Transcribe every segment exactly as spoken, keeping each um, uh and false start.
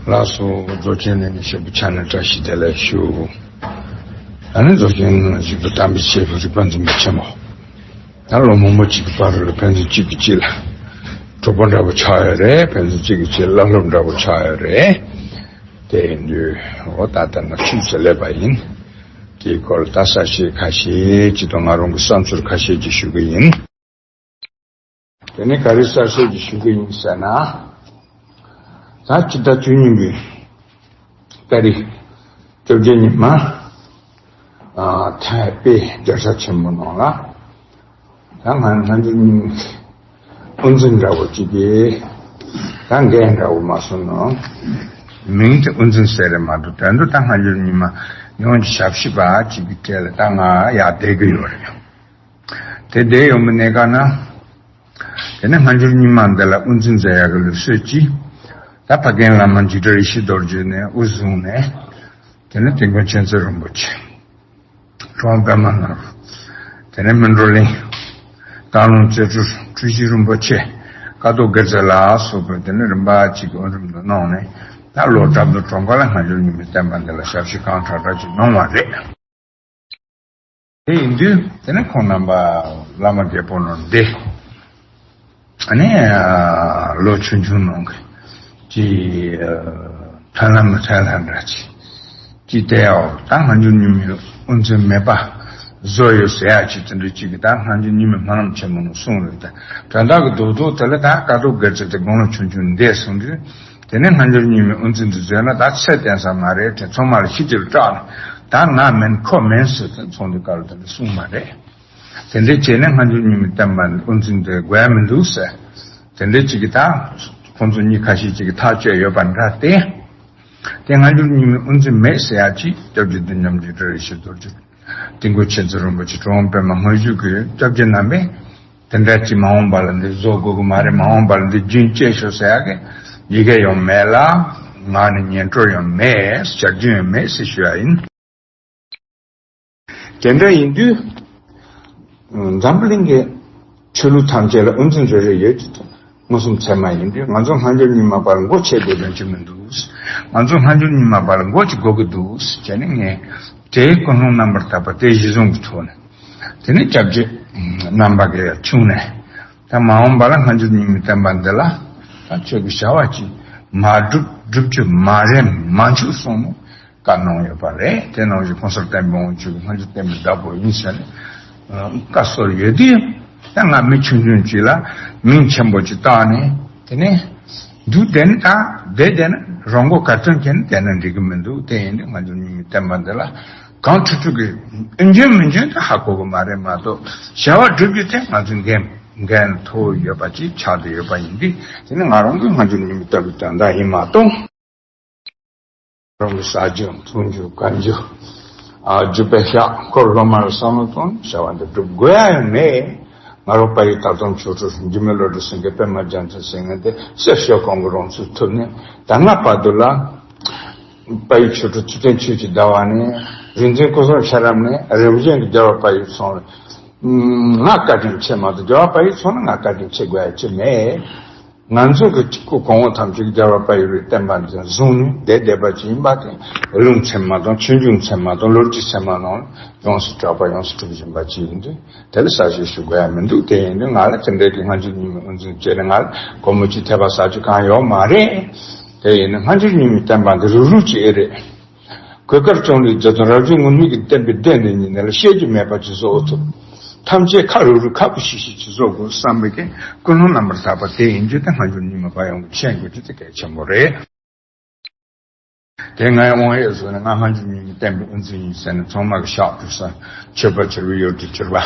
ལགས་སོ། རྫོགས་ཆེན་ནས་ནི་ཞེས་པའི་ཕྱག་ན་བཀྲ་ཤིས་བདེ་ལེགས་ཞུ། ཨ་ནི་རྫོགས་ཆེན་ནས་ཞེས་པའི་དམ་པའི་ཆོས་ཀྱི་རིག་པ་འཛིན་པ་ཆེན་མོ། ད་ལོ་མང་པོ་གཅིག་གི་བར་ལ་ཕན་ཚུན་གཅིག་གིས་གཅིག་ལ་གྲོགས་པོ་འདྲ་པོ་ཆགས་ཡོད་རེད། ཕན་ཚུན་གཅིག་གིས་གཅིག་བླ་སློབ་འདྲ་པོ་ཆགས་ཡོད་རེད། དེ་ཡིན་དུས་འོ་ད་ལྟ་ན་ཆུ་ཚོད་སླེབས་པ་ཡིན། དེའི་སྐོར་ལ་ད་གསལ་བཤད་ཁ་ཤས་ཅིག་དང་ང་རང་གི་བསམ་ཚུལ་ཁ་ཤས་ཅིག་ཞུ་གི་ཡིན། དེ་ནས་ག་རེ་གསལ་བཤད་ཅིག་ཞུ་གི་ཡིན་ཟེར་ན། ད་སྤྱི་ཟླ་བཅུ་གཉིས་པའི་ཏ་རིག་བཅོ་བརྒྱད་ཉི་མ། ཨ། ཐའེ་པེ་རྒྱལ་ས་ཆེན་མོ་ནང་ལ། ད་ང་སྔ་འགྱུར་རྙིང་མའི་དབུ་འཛིན་འདྲ་བོ་གཅིག་གིས་ད་འགན་འདྲ་བོ་མ་སོང་ནོ། མིང་དེ་དབུ་འཛིན་ཟེར་རེད་མ་གཏོགས་དོན་དུ་ད་སྔ་འགྱུར་རྙིང་མ་ཡོངས་ཀྱི་ཞབས་ཕྱི་པ་གཅིག་གི་གྲས་ལ་ད་ང་ཡར་བསྡད་ཀྱི་ཡོད་རེད། དེ་བསྡད་ཡོང་བའི་གནས་སྐབས་ན། དེ་ནས་སྔ་འགྱུར་རྙིང་མ་འདི་ལ་དབུ་འཛིན་མཛད་ཡག་གི་ལུགས་སྲོལ་གྱིས། ད་ཕ་རྒན་བླ་མ་འཇིགས་བྲལ་ཡེ་ཤེས་རྡོ་རྗེ་ནས་དབུ་བཟུང་ནས། དེ་ནས་དིལ་མགོ་མཁྱེན་བརྩེ་རིན་པོ་ཆེ། གྲུབ་དབང་པདྨ་ནོར་བུ། དེ་ནས་སྨིན་གྲོལ་གླིང་། སྟག་ལུང་རྩེ་སྤྲུལ་འཁྲུལ་ཞིག་རིན་པོ་ཆེ། ཀ་ཐོག་དགེ་རྩེ་ལ་སོགས་པའི་དེ་ནས་རིམ་པ་གཅིག་གི་དབུ་རིམ་དུ་གནང་ནས། ད་ལོ་བྲག་རྡོ་གྲོང་ཁ་ལ་སྔ་འགྱུར་རྙིང་མའི་བསྟན་པ་འདི་ལ་ཞབས་ཕྱི་གང་དྲག་དྲག་ཅིག་གནང་བ་རེད། དེ་ཡིན་དུས་དེ་ནས་ཁོང་རྣམ་པ་བླ་མ་རྒད་པོ་ནང་བསྡད། ཨ་ནི་ལོ་ཆུང་ཆུང་ནང་གི་ཅི། ཐོན་ལམ་མི་ཐོན་ལམ་འདྲ་ཅིག་ཅི་སྟེ་ཡང་ད་སྔ་འགྱུར་རྙིང་མའི་དབུ་འཛིན་མེད་པ་བཟོ་ཡོད་ཟེར་ཡ་ཅིག་དེ་འདྲ་ཅིག་གི་ད་སྔ་འགྱུར་རྙིང་མའི་སྨོན་ལམ་ཆེན་མོ་ནང་གསུངས་རེད། ད་དོན་དག་གི་རྡོག་རྡོག་དེ་ལ་ད་ཀ་ཐོག་དགེ་རྩེ་དེ་དགུང་ལོ་ཆུང་ཆུང་འདས་སོང་དུས། དེ་ནས་སྔ་འགྱུར་རྙིང་མའི་དབུ་འཛིན་དུ་བཟོས་ན་ད་ཚད་ལྡན་ས་མ་རེད་དྲན། ཚང་མ་ལ་ཤི་རྒྱུར་སྐྲག་ནས་ད་ང་མིན་ཁོ་མིན་ཟེར་དེ་ཚོང་འདུས་སྐབས་ལ་དེ་འདྲ་གསུངས་མ་རེད། དེ་འདྲའི་བྱས་ནས་སྔ་འགྱུར་རྙིང་མའི་བསྟན་པ་དབུ་འཛིན་དེ་དགོས་ཡ་མི་འདུག་ཟེར། དེ་འདྲའི་ཅིག་གིས་ད་ཁོང་ཚོ་གཉིས་ཁ་ཤས་ཅིག་གིས་ཐག་གཅོད་ཡོད་པ་འདྲ་སྟེ། དེ་སྔ་འགྱུར་རྙིང་མའི་དབུ་འཛིན་མེད་ཟེར་ཡ་ཅིག་སྐྱབས་རྗེ་བདུད་འཇོམས་འཇིགས་བྲལ་ཡེ་ཤེས་རྡོ་རྗེ། དིལ་མགོ་མཁྱེན་བརྩེ་རིན་པོ་ཆེ། གྲུབ་དབང་པདྨ་དངོས་གཞི་གི་སྐྱབས་རྗེ་རྣམ་པས། དེ་འདྲ་ཅིག་མ་འོངས་པ་ལ་འདི་བཟོ་དགོས་ཀྱི་མ་རེད། མ་འོངས་པ་ལ་འདི་རྒྱུན་བཅད་ཤོག་ཟེར་ཡག་གི་ཡི་གེ་ཡང་མེད་ལ། ང་ནི་ཉན་སྤྲོ་ཡང་མེད། བྱ་རྒྱུ་ཡང་མེད་ཟེར་ཞུ་ཡ་ཡིན། དེ་འདྲ་ཡིན་དུས། འཛམ་བུ་གླིང་གི་ཆོས་ལུགས་ཐམས་ཅད་ལ་དབུ་འཛིན་རེ་རེ་ཡོད་ཀྱི་འདུག་མངོན་སུམ་ཚད་མ་ཡིན་དུས་ང་ཚོ་སྔ་འགྱུར་རྙིང་མ་བར་མགོ་ཆེ་དགོས་དོན་ཅི་མི་འདུག་ང་ཚོ་སྔ་འགྱུར་རྙིང་མ་བར་མགོ་ཅིག་དགོས་ཀྱི་འདུག་ཟེར་ནས་ངས་དེའི་ཀུན་སློང་རྣམ་པར་དག་པ་དེ་གཞི་བཟུང་གི་ཐོག་ནས། དེ་ནས་སྐྱབས་རྗེ་རྣམ་པ་གིས་ཕྱུང་ནས། ད་མ་འོངས་པ་ལ་སྔ་འགྱུར་རྙིང་མའི་བསྟན་པ་འདི་ལ་ད་ཆོས་ཀྱི་བྱ་བ་ཅིག་མ་སྒྲུབ་སྒྲུབ་རྒྱུ་མ་རན་མ་འཆུག་གསུངས་ནས་བཀའ་གནང་ཡོད་པ་རེད། དེ་ནང་བཞིན་གོང་ས་བསྟན་པའི་དབང་ཕྱུག་གི་སྔ་འགྱུར་བསྟན་པའི་བདག་པོ་ཡིན་ཟེར་ནས་བཀའ་གསོལ་ཡོད་དུས། ད་ང་མི་ཆུང་ཆུང་ཅིག་ལ་མིང་ཆེན་པོ་ཅིག་བཏགས་ནས་དེ་ནས་འདུག་བསྡད་ན་ད་བསྡད་བསྡད་ན་རང་མགོ་ག་ཐོན་བྱས་ན་བསྡད་ན་འགྲིག་གི་མི་འདུག་དེ་ཡིན་དུས་སྔ་འགྱུར་རྙིང་མའི་བསྟན་པ་འདི་ལ། གང་ཐུབ་ཐུབ་ཀྱིས་འཇོན་མི་འཇོན་དེ་ཧ་གོ་གི་མ་རེད་མ་གཏོགས། བྱ་བ་སྒྲུབ་རྒྱུ་དེ་ང་ཚོའི་འགན་འགན་མཐོ་བོ་ཡོད་པ་ཅིག་ཆགས་བསྡད་ཡོད་པ་ཡིན་དུས། དེ་ནི་ང་རང་གི་སྔ་འགྱུར་རྙིང་མའི་བསྟན་པའི་དོན་དག་ཡིན་མ་གཏོགས། རང་གི་ཟ་རྒྱུ་འཐུང་རྒྱུ་གོན་རྒྱུ། ཨ། རྒྱུ་སྤེལ་ཤག་འཁོར་སློབ་མ་ལ་བསམ་བློ་གཏོང་བྱ་བ་འདི་སྒྲུབ་དགོས་ཡ་ཡང་མེད། ང་རང་དཔལ་ཡུལ་དྭགས་གཙང་ཆོས་གྲོགས་འཇིགས་མེད་བློ་གྲོས་སེང་གེ་པད་མ་རྒྱ་མཚོ་ཟེར་མཁན་དེ་གསེར་ཞོ་གང་གི་རང་ཚུགས་ཐུབ་ནས་ད་སྔ་བར་དུ་ལ། དཔལ་ཡུལ་ཆོས་གྲོགས་ཚུལ་ཁྲིམས་ཆོས་ཀྱི་ཟླ་བ་ནས་རིག་འཛིན་ཀུན་བཟང་ཤེས་རབ་ནས་རིམ་བཞིན་གྱི་རྒྱལ་བ་དཔལ་ཡུལ་ཚང་ལ། ང་བཀའ་དྲིན་ཆེ་མ་གཏོགས་རྒྱལ་བ་དཔལ་ཡུལ་ཚང་ལ་ང་བཀའ་དྲིན་ཆེ་དགོས་ཡ་ཅི་མེད། ང་ཚོ་གི་སྐུ་གོང་འོག་ཐམས་ཅད་ཀྱི་རྒྱལ་བ་དཔལ་ཡུལ་བའི་བསྟན་པ་འདི་བཟུང་ནས་བསྡད་བསྡད་པ་ཅིག་ཡིན་པ་དེ་ལུང་ཚན་མ་དང་ཆོས་འབྱུང་ཚན་མ་དང་ལོ་རྒྱུས་ཚན་མ་ནང་ཡོངས་སུ་གྲགས་པ་ཡོངས་སུ་གྲུབ་བཞིན་པ་ཅིག་ཡིན་དུས། དེ་ལ་གསལ་བཤད་ཞུ་དགོས་ཡ་མི་འདུག་དེ་ཡིན་དུས་ང་ལ་དེ་འདྲའི་གི་སྔ་འགྱུར་རྙིང་མའི་དབུ་འཛིན་བྱས་ནས་ང་ལ་སྒོར་མོ་གཅིག་ཐེབས་པ་ཟ་རྒྱུ་གང་ཡོད་མ་རེད། དེ་ཡིན་ན་སྔ་འགྱུར་རྙིང་མའི་བསྟན་པ་འདི་རུག་རུག་ཅིག་ཨེ་རེད། གོས་དཀར་གཙང་ལུས་རྒྱ་དང་རབ་བྱུང་ངུར་སྨྲིག་གི་བསྟན་པའི་སྡེ་འདི་ཉིད་ནས་ལ་བཤད་རྒྱུ་མེད་པ་ཅིག་བཟོ་ཐུབ། ཐམས་ཅད་ཁ་རུག་རུག་ཁ་ཕུ་ཤི་ཤི་ཅིག་བཟོ་དགོས་བསམ་པའི་གི་ཀུན་སློང་རྣམ་པར་དག་པ་དེ་ཡིན་རྒྱུ་དེ་སྔ་འགྱུར་རྙིང་མ་བ་ཡོངས་ཀྱིས་མཁྱེན་དགོས་རྒྱུ་དེ་གལ་ཆེན་པོ་རེད། དེ་ངའི་དབང་ཡོད་བཟོས་ནས་ང་སྔ་འགྱུར་རྙིང་མའི་བསྟན་པའི་དབུ་འཛིན་ཡིན་ཟེར་ནས་ཚང་མ་གི་ཕྱག་ཕུལ་ས་མཆོད་པ་གྱུར་པའི་གཡོ་སྒྱུ་གྱུར་པ་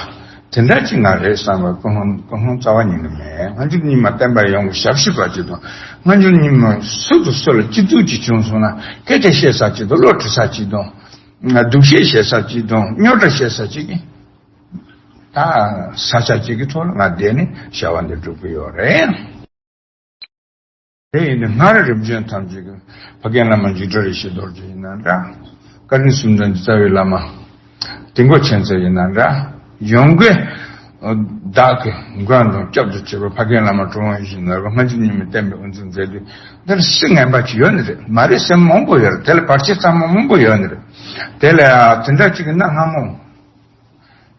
དེ་འདྲ་ཅིག་ང་རེད་བསམ་པའི་ཀུན་སློང་ཀུན་སློང་རྩ་བ་ཉིད་ནས་མེད། སྔ་འགྱུར་རྙིང་མ་བསྟན་པ་ཡོངས་ཀྱི་ཞབས་ཕྱི་པ་ཅིག་དང་སྔ་འགྱུར་རྙིང་མ་སུ་དང་སུ་ལ་སྐྱིད་སྡུག་ཅིག་བྱུང་སོང་ན་སྐད་ཆ་བཤད་ས་ཅིག་དང་བློ་དྲི་ས་ཅིག་དང་སྡུག་བཤད་བཤད་ས་ཅིག་དང་རྙོག་དྲ་བཤད་ས་ཅིག་གི་ད་ས་ཆ་ཅིག་གི་ཐོག་ལ་ང་བསྡད་ནས་བྱ་བ་འདི་སྒྲུབ་ཀྱི་ཡོད་རེད། དེ་ཡིན་དུས་སྔར་རིམ་བྱོན་ཐམས་ཅད་ཀྱི་ཕ་རྒན་བླ་མ་འཇིགས་བྲལ་ཡེ་ཤེས་རྡོ་རྗེ་ཡིན་ན་འདྲ། བཀའ་དྲིན་གསུམ་ལྡན་གྱི་རྩ་བའི་བླ་མ་དིལ་མགོ་མཁྱེན་བརྩེ་ཡིན་ན་འདྲ། ཡོངས་ཀྱི་ བདག་གི་མགོན་དང་སྐྱབས་སུ་མཆི་བའི་ཕ་རྒན་བླ་མ་གྲུབ་དབང་ཡིད་བཞིན་ནོར་བུ་སྔ་འགྱུར་རྙིང་མའི་བསྟན་པའི་དབུ་འཛིན་མཛད་དུས། འདིར་སྲིད་ངན་པ་ཅིག་ཡོད་ནི་རེད། མ་རེད་ཟེར་མང་པོ་ཡོད་རེད། དེ་ལ་བར་ཆད་གཙང་མ་མང་པོ་ཡོད་ནི་རེད། དེ་ལ་དེ་འདྲ་ཅིག་གི་གནའ་སྔ་མོ།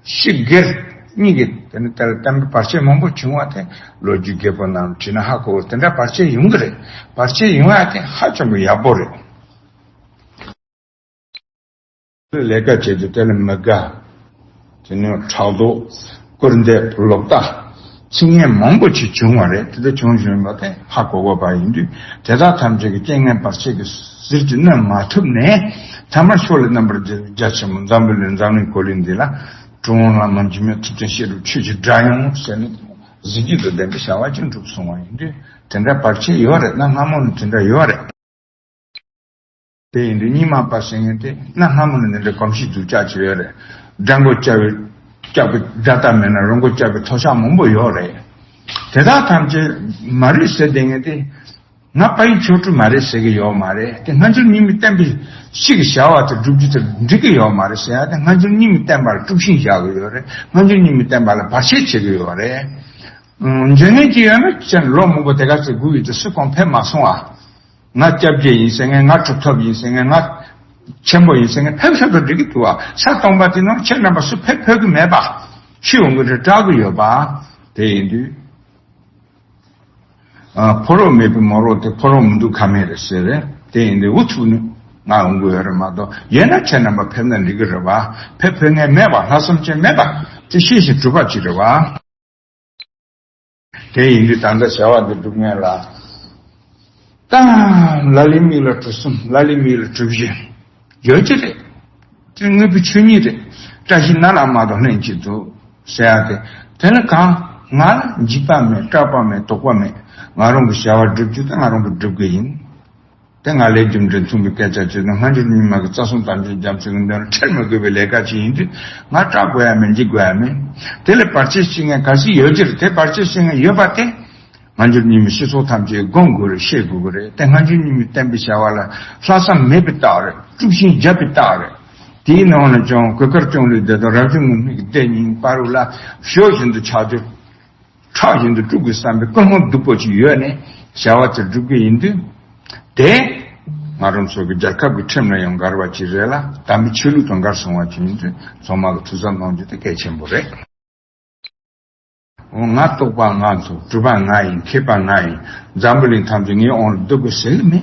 ཤི་སྒེར་གཉིས་ཀྱི་དེ་ནི་དེ་ལ་བསྟན་པའི་བར་ཆད་མང་པོ་བྱུང་བ་དེ་ལོ་རྒྱུས་རྒད་པོ་རྣམས་བྲིས་ན་ཧ་གོ་བོ། དེ་འདྲ་བར་ཆད་ཡོང་གི་རེད། བར་ཆད་ཡོང་ཡ་དེ་ཧ་ཅང་གི་ཡག་པོ་རེད། ལས་ཀ་བྱེད་དུས་དེ་ལ་མི་དགའ། དེ་ནས་ཕྲག་དོག་སྐུར་འདེབས་ལོག་ལྟ། ཚིག་ངན་མང་པོ་ཅིག་བྱུང་བ་རེད། དེ་འདྲ་བྱུང་བཞིན་པ་དེ་ཧ་གོ་དགོས་པ་ཡིན་དུས། དེ་དག་ཐམས་ཅད་ཀྱི་རྐྱེན་ངན་བར་ཆད་ཀྱི་ཟིལ་གྱིས་གནོན་མ་ཐུབ་ནས། ཐ་མར་ཕྱོགས་ལས་རྣམ་པར་རྒྱལ་བའི་རྒྱ་ཆེན་པོ་འཛམ་བུ་གླིང་འཛམ་གླིང་གོ་ལའི་འདི་ལ། གྲུབ་དབང་བླ་མ་འཇིགས་མེད་ཐུབ་བསྟན་བཤད་སྒྲུབ་ཆོས་ཀྱི་སྒྲ་དབྱངས་ཟེར་ནས། གཟི་བརྗིད་དང་ལྡན་པའི་བྱ་བ་ཅིག་འགྲུབ་སོང་བ་ཡིན་དུས། དེ་འདྲ་བར་ཆད་ཡོད་རེད། གནའ་སྔ་མོ་ནས་དེ་འདྲ་ཡོད་རེད། དེ་ཡིན་དུས་རྙིང་མ་པ་ཟེར་མཁན་དེ་གནའ་སྔ་མོ་ནས་འདི་འདྲའི་གོམས་གཤིས་སྡུག་ཅག་ཅིག་ཡོད་རེད། དགྲ་མགོ་བཅག་པའི་བཅག་པའི་དགྲ་རྟ་མེད་ན་རོ་མགོ་བཅག་པའི་ཐོ་ཤག་མང་པོ་ཡོད་རེད། དེ་དག་ཐམས་ཅད་མ་རེད་ཟེར་བསྡད་མཁན་དེ། ང་དཔལ་ཡོན་ཆོ་འཕྲུལ་མ་རེད་ཟེར་གི་ཡོད་མ་རེད། དེ་སྔ་འགྱུར་རྙིང་མའི་བསྟན་པའི་གཅིག་གི་བྱ་བ་དེ་སྒྲུབ་རྒྱུ་དེ་འགྲིག་གི་ཡོད་མ་རེད་ཟེར་ཡ་དེ། སྔ་འགྱུར་རྙིང་མའི་བསྟན་པ་ལ་དཀྲུག་ཤིང་བཞག་གི་ཡོད་རེད། སྔ་འགྱུར་རྙིང་མའི་བསྟན་པ་ལ་བར་ཆད་བྱེད་གི་ཡོད་རེད། ཨང་། འཇོན་མཁན་ཅིག་ཡོད་ན་ཁྱེད་ལོ་མང་པོ་དེ་ག་ཚོད་སྒུག་ཡོད་དེ་སུ་གང་ཕེབས་མ་སོང་ཨ། ང་སྐྱབས་རྗེ་ཡིན་ཟེར་མཁན། ང་གྲུབ་ཐོབ་ཡིན་ཟེར་མཁན། ང་ཆེན་པོ་ཡིན་ཟེར་མཁན་ཕེབས་ཤོག་དང་འགྲིག་གི་འདུག་བ། ས་སྟོང་པ་དེ་ནང་ཁྱེད་རྣམ་པ་སུ་ཕེབས་ཕོད་ཀྱི་མེད་པ། ཤི་འོང་གི་རེད་སྐྲག་གི་ཡོད་པ། དེ་ཡིན་དུས། ཨ། ཕོ་རོག་མེད་པའི་མོ་རོག་དེ་ཕོ་རོག་མི་འདུག་ཁ་མེད་རེད་ཟེར་རེད། དེ་ཡིན་དུས་འུ་ཐུག་ནས་ང་འོང་གི་ཡོད་རེད་མ་གཏོགས། ཡོད་ན་ཁྱེད་རྣམ་པ་ཕེབས་ན་འགྲིག་གི་རེད་བ། ཕེབས་ཕོད་མཁན་མེད་པ། ལྷག་བསམ་ཅན་མེད་པ། དེ་ཤེས་བཞིན་གྲུབ་པ་ཅིག་རེད་བ། དེ་ཡིན་དུས་ད་ལྟ་བྱ་བ་འདི་སྒྲུབ་མཁན་ལ། ད་ལ་ལའི་མིག་ལ་གྲུ་གསུམ། ལ་ལའི་མིག་ལ་གྲུ་བཞི་ཡོད་ཀྱི་རེད། དེ་དངོས་པོའི་ཆོས་ཉིད་རེད། བཀྲ་ཤིས་ནཱ་ལ་མ་གཏོགས་ལྷན་ཅིག་ཏུ་ཟེར་ཡ་དེ། དེ་ལ་གང་ང་ལ་འཇིགས་པ་མེད། སྐྲག་པ་མེད། དོགས་པ་མེད། ང་རང་གི་བྱ་བ་སྒྲུབ་རྒྱུ་དེ་ང་རང་གིས་སྒྲུབ་གི་ཡིན། དེ་ང་ལས་རྒྱུ་འབྲས་མཚུངས་པའི་སྐད་ཆ་བྱས་ན། སྔ་འགྱུར་རྙིང་མ་གི་རྩ་གསུམ་དམ་ཆོས་རྒྱ་མཚོའི་གི་འདོན་ལ་ཁྲེལ་མི་དགོས་པའི་ལས་ཀ་ཅིག་ཡིན་དུས། ང་སྐྲག་དགོས་ཡ་མེད། འཇིགས་དགོས་ཡ་མེད། དེ་ལས་བར་ཆད་བྱེད་མཁན་ག་ཚོད་ཡོད་ཀྱི་རེད། དེ་བར་ཆད་བྱེད་མཁན་ཡོད་པ་དེ། སྔ་འགྱུར་རྙིང་མའི་སྤྱི་ཚོགས་ཐམས་ཅད་སྒོམ་དགོས་རེད། ཤེས་དགོས་ཀྱི་རེད། དེ་སྔ་འགྱུར་རྙིང་མའི་བསྟན་པའི་བྱ་བ་ལ་ལྷག་བསམ་མེད་པའི་རྟགས་རེད། དཀྲུག་ཤིང་བརྒྱབ་པའི་རྟགས་རེད། དེའི་ནང་ལ་ཀྱང་གོས་དཀར་གཅོང་ལེའུ་འདི་དང་རབ་བྱུང་ངུར་སྨྲིག་གི་སྡེ་གཉིས་བར་ལ་ཞོ་བཞིན་དུ་ཆགས་རྒྱུ། ཁྲག་བཞིན་དུ་དཀྲུག་དགོས་བསམ་པའི་ཀུན་སློང་སྡུག་པོ་ཅིག་ཡོད་ནས་བྱ་བ་དེ་སྒྲུབ་ཀྱི་ཡིན་དུས། དེ་ང་རང་ཚོ་གི་རྒྱལ་ཁབ་ཀྱི་ཁྲིམས་ལ་ཡང་འགལ་བ་ཅིག་རེད་ལ། དམ་པའི་ཆོས་ལུགས་དང་འགལ་སོང་བ་ཅིག་ཡིན་དུས། ཚང་མ་གི་ཐུགས་བསམ་གནང་རྒྱུ་དེ་གལ་ཆེན་པོ་རེད། འོ། ང་རྟོགས་པ་ང་ཚོ། གྲུབ་པ་ང་ཡིན། མཁས་པ་ང་ཡིན། འཛམ་བུ་གླིང་ཐམས་ཅད་ངའི་དབང་ལ་འདུ་དགོས་ཟེར་གི་མེད།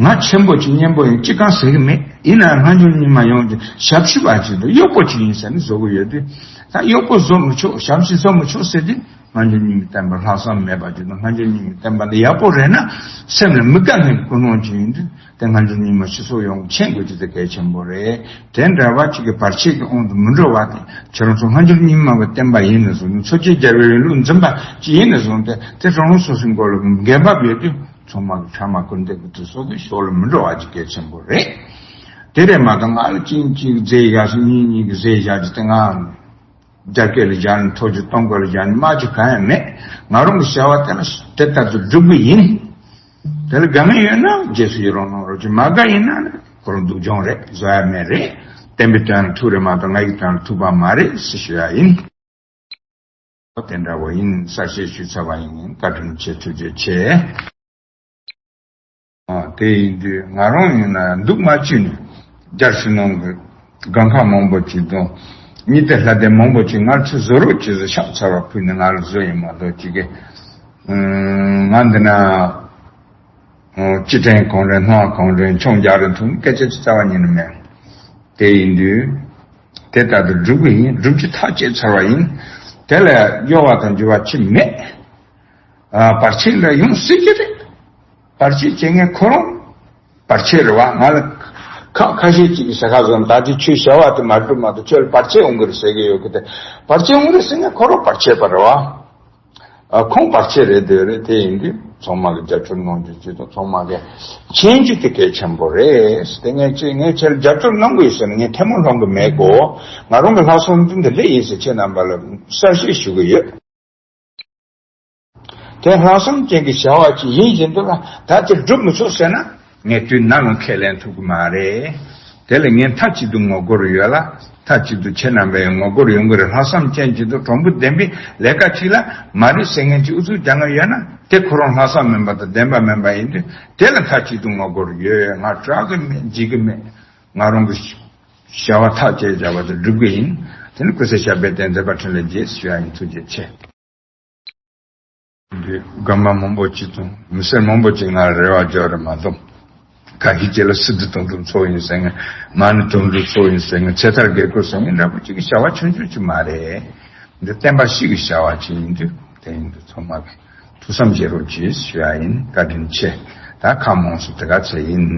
ང་ཆེན་པོ་ཅིག་གཉན་པོ་ཡིན་ཅི་གང་ཟེར་གི་མེད། ཡིན་ན་སྔ་འགྱུར་རྙིང་མ་ཡོངས་ཀྱི་ཞབས་ཕྱི་བ་ཅིག་དང་གཡོག་པོ་ཅིག་ཡིན་ཟེར་ནས་བཟོ་གི་ཡོད་དུས། ད་གཡོག་པོ་བཟོ་མི་ཆོག་ཞབས་ཕྱི་བཟོ་མི་ཆོག་ཟེར་དུས། སྔ་འགྱུར་རྙིང་མའི་བསྟན་པར་ལྷག་བསམ་མེད་པ་ཅིག་དང་། སྔ་འགྱུར་རྙིང་མའི་བསྟན་པ་འདི་ཡག་པོ་རེད་ན་སེམས་ལ་མི་དགའ་མཁན་གྱི་ཀུན་སློང་ཅིག་ཡིན་དུས། དེ་སྔ་འགྱུར་རྙིང་མ་སྤྱི་ཚོགས་ཡོངས་ཀྱིས་མཁྱེན་དགོས་རྒྱུ་དེ་གལ་ཆེན་པོ་རེད། དེ་འདྲ་བ་ཅིག་གི་བར་ཆད་ཀྱི་དབང་དུ་མི་འགྲོ་བ་དེ། ཁྱེད་རང་ཚོ་སྔ་འགྱུར་རྙིང་མ་གི་བསྟན་པ་ཡིན་ན་བཟུང་། མཚོ་སྐྱེས་རྒྱལ་བའི་རིང་ལུགས་འཛིན་པ་ཅིག་ཡིན་ན་བཟུང་སྟེ། དེ་རང་རང་སོ་སོའི་མགོ་ལ་འགན་བབས་ཡོད་དུས། ཚང་མ་གི་ཕྲ་མ་སྐུར་འདེབས་ཀྱི་དུས་སོགས་ཀྱི་ཕྱོགས་ལ་མི་འགྲོ་བ་ཅིག་གལ་ཆེན་པོ་རེད། དེ་རེད་མ་གཏོགས་ང་ལ་གཅིག་གཅིག་རྫས་བཞག་ཞིག་གཉིས་གཉིས་ཀྱི་རྫས་བཞག་ཅིག་དེ་ང་རྒྱ་སྐད་ལ་བཞག་ནས་ཐོག་གཅིག་གཏོང་དགོས་ལ་བཞག་ནས་དམག་གཅིག་གང་ཡང་མེད། ང་རང་གི་བྱ་བ་དེ་ལ་དེ་ལྟར་དུ་སྒྲུབ་གི་ཡིན། དེ་ལ་དགའ་ངེས་ཡོད་ན་རྗེས་སུ་ཡི་རང་གནང་རོགས་གྱིས། མ་དགའ་ཡིན་ན་ནི་ཁོ་རང་སྡུག་སྦྱོང་རེད། བཟོ་ཡ་མེད་རེད། བསྟན་པའི་དོན་ལ་ཐུག་རེད་མ་གཏོགས་ང་ཡི་དོན་ལ་ཐུག་པ་མ་རེད་ཟེར་ཞུ་ཡ་ཡིན། དེ་འདྲ་བོ་ཡིན། གསལ་བཤད་ཞུས་ཚར་བ་ཡིན། བཀའ་དྲིན་ཆེ། ཐུགས་རྗེ་ཆེ། ཨ། དེ་ཡིན་དུས་ང་རང་ཡིན་ན་འདུག་མ་བཅུག་ནས་རྒྱ་ཕྱི་ནང་གི་དགོན་ཁག་མང་པོ་ཅིག་དང་། གཉིས་སྡེ་ལྷ་སྡེ་མང་པོ་ཅིག་ང་ཚོས་བཟོ་རོགས་བྱེད་ཟེར་ཕྱག་འཚལ་བ་ཕུལ་ནས་ང་ལ་བཟོ་ཡིན་མ་གཏོགས། ཅིག་གིས་ང་འདི་ན་ཅི་དྲན་གང་དྲན་སྣང་བ་གང་དྲན་ཆང་རྒྱག་རེ་འཐུང་སྐད་ཆ་ཅིག་རྩ་བ་ཉིད་ནས་མེད། དེ་ཡིན་དུས་དེ་ལྟར་དུ་སྒྲུབ་ཀྱི་ཡིན། སྒྲུབ་རྒྱུ་ཐག་བཅད་ཚར་བ་ཡིན། དེ་ལ་གཡོ་བ་དང་འགྱུར་བ་ཅི་མེད། ཨ། བར་ཆད་ལ་ཡོང་སྲིད་ཀྱི་རེད། བར་ཆད་བྱེད་མཁན་ཁོ་རང་བར་ཆད་རེད་བ། ང་ལ་ཁ་ཁ་ཤས་ཅིག་གིས་ཟེར་ཁ་བཟོ་ན། ད་དེ་ཁྱོད་བྱ་བ་དེ་མ་སྒྲུབ་མ་གཏོགས་ཁྱོད་ལ་བར་ཆད་འོང་གི་རེད་ཟེར་གི་ཡོད་གི། དེ་བར་ཆད་འོང་གི་རེད་ཟེར་མཁན་ཁོ་རང་བར་ཆད་པ་རེད་བ། ཨ། ཁོང་བར་ཆད་རེད་འདོད་རེད། དེ་ཡིན་དུས་ཚང་མ་གིས་རྒྱབ་སྐྱོར་གནང་རྒྱུ་ཅིག་དང་། ཚང་མ་གིས་མཁྱེན་རྒྱུ་དེ་གལ་ཆེན་པོ་རེད། དེ་ངས་ཅི་ངས་ཁྱེད་ལ་རྒྱབ་སྐྱོར་གནང་གི་ཡོད་ཟེར་ན་ངས་ཐལ་མོ་སློང་གི་མེད་གོ། ང་རང་གི་ལྷག་བསམ་འདི་འདི་ལས་ཡིན་ཟེར་ཁྱེད་རྣམ་པ་ལ་གསལ་བཤད་ཞུ་གི་ཡོད། དེ་ལྷག་བསམ་ཅན་གྱི་བྱ་བ་ཅིག་ཡིན་བཞིན་དུ་ལ་ད་དེ་སྒྲུབ་མི་ཆོག་ཟེར་ན། ངས་དུས་ནམ་ཡང་ཁས་ལེན་ཐུབ་ཀྱི་མ་རེད། དེ་ལ་ངས་མཐའ་གཅིག་ཏུ་ངོ་རྒོལ་ཡོད་ལ། མཐའ་གཅིག་ཏུ་ཁྱེད་རྣམ་པས་ངོ་རྒོལ་ཡོང་གི་རེད། ལྷག་བསམ་ཅན་གཅིག་ཏུ་གྲོང་བུ་ལྡན་པའི་ལས་ཀ་གཅིག་ལ་མ་རེད་ཟེར་མཁན་གཅིག་ཨུ་ཚུགས་རྒྱག་མཁན་ཡོད་ན། དེ་ཁོ་རང་ལྷག་བསམ་མིན་པ་དང་བདེན་པ་མིན་པ་ཡིན་དུས། དེ་ལ་མཐའ་གཅིག་ཏུ་ངོ་རྒོལ་ཡོད། ང་སྐྲག་གི་མེད། འཇིགས་གི་མེད། ང་རང་གི་བྱ་བ་ཐག་བཅད་བྱ་བ་དེ་སྒྲུབ་གི་ཡིན། དེ་ནི་ཀུན་གསལ་ཞབས་པད་བརྟན། མཛད་པ་འཕྲིན་ལས་རྒྱས་ཞུ་ཡ་ཡིན། ཐུགས་རྗེ་ཆེ། འདི་དགོན་པ་མང་པོ་ཅིག་དང་མི་སེར་མང་པོ་ཅིག་ང་རེ་བ་འཇོག་རེ་མ་གཏོང་། ཁ་ཧི་ཅེ་ལ་སི་ཏུ་དོན་གྲུབ་ཚོགས་ཡིན་ཟེར་མཁན། མ་ཎི་དོན་གྲུབ་ཚོགས་ཡིན་ཟེར་མཁན། ཚེ་ཐར་དགེ་བསྐོས་ཟེར་མཁན་འདྲ་པོ་ཅིག་གི་བྱ་བ་ཆུང་ཆུང་ཅིག་མ་རེད། འདི་བསྟན་པ་སྤྱི་གི་བྱ་བ་ཅིག་ཡིན་དུས། དེ་ཡིན་དུས་ཚང་མ་གི་ཐུགས་བསམ་བཞེས་རོགས་གྱིས་ཞུ་ཡ་ཡིན། བཀའ་དྲིན་ཆེ། ད་ཁ་མང་སུ་དེ་ག་ཚད་ཡིན།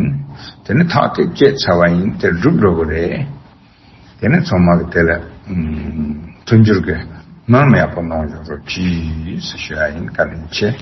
དེ་ནི་ཐག་དེ་བཅད་ཚར་བ་ཡིན། དེ་སྒྲུབ་འགྲོ་གི་རེད། དེ་ནས་ཚང་མ་གི་དེ་ལ་ཨུམ་མཐུན་འགྱུར་གྱི་སྨོན་ལམ་ཡག་པོ་གནང་ཡོང་རོགས་གྱིས་ཞུ་ཡ་ཡིན། བཀའ་དྲིན་ཆེ།